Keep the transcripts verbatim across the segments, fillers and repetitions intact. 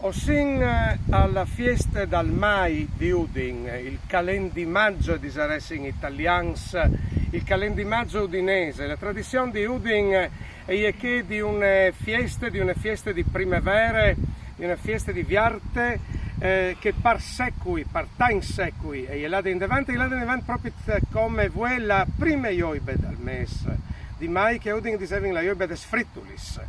O sin, eh, a la fieste dal mai di Udin, il calendimaggio, disaressin i talians, il calendimaggio udinese. La tradizion di Udin, eh, e je chê di une fieste, di une fieste di primevere, di une fieste di viarte, eh, che par secui, par tancj secui, e je lade indevant, e je lade indevant propit come vuê la prime joibe dal mês di mai, che a Udin disevin la joibe des fritulis.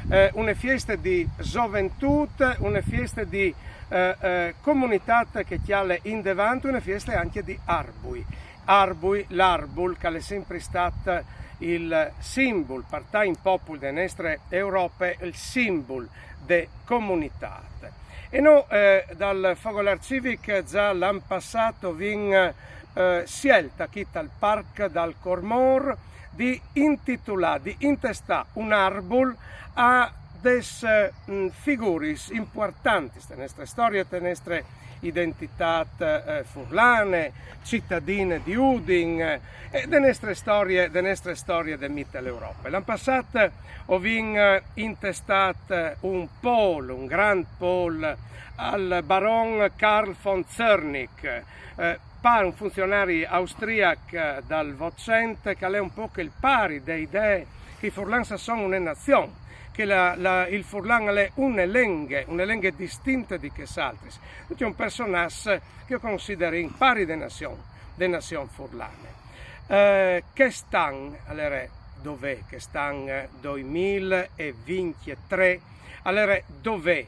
Eh, une fieste di zoventût, une fieste di, eh, eh, comunitât che e cjale indevant, une fieste ancje di arbui. Arbui, l'arbul, che al è simpri stât il simbul, par tancj popui de nestre Europe, il simbul de comunitât. E nô, eh, dal Fogolâr Civic za l'an passât o vin, eh, sielt achì tal Parc dal Cormôr di intitulâ, di intestâ un arbul a des, eh, mm, figuris impuartantis de nestre storie, de nestre identitât, eh, furlane, citadine di Udin, eh, e de nestre storie, de nestre storie de Mitteleurope. L'an passât o vin, eh, intestât, eh, un pôl, un grant pôl al baron Karl von Zörnig, eh, par-, un funzionari austriac, eh, dal Votcent, che al è un pôc il pari de idee che i furlans a son une nazion, che la, la, il furlan al è une lenghe, une lenghe distinte di chês altris. Duncje un personaç che o considerin pari de nazion, de nazion furlane. Eh, chest an, alore, dov'è chest an, eh, doi mil e vincjetrê, alore, dov'è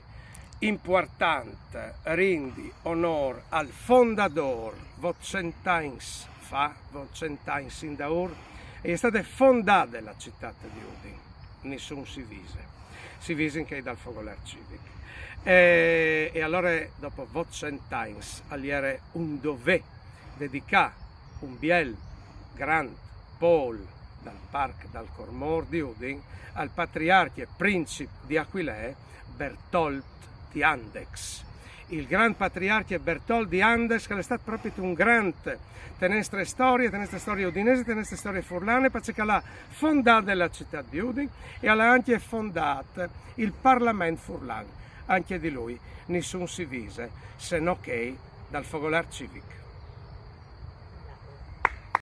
impuartant rindi onôr al fondadôr, votcent agns fa, votcent agns indaûr, e je stade fondade la citât di Udin. Nissun si vise. Si visin chei dal Fogolâr Civic. E, e alore, dopo votcent agns, al jere un dovê dedicâ un biel grant pôl dal Parc dal Cormôr di Udin al patriarcje princip di Aquilee, Bertolt di Andechs. Il grant patriarcje Bertolt di Andechs, che al è stât propit un grant te nestre storie, te nestre storie udinese, te nestre storie furlane, parcè che al à fondade la citât di Udin e al à ancje fondât il Parlament furlan. Ancje di lui nissun si vise, se no chei dal Fogolâr Civic.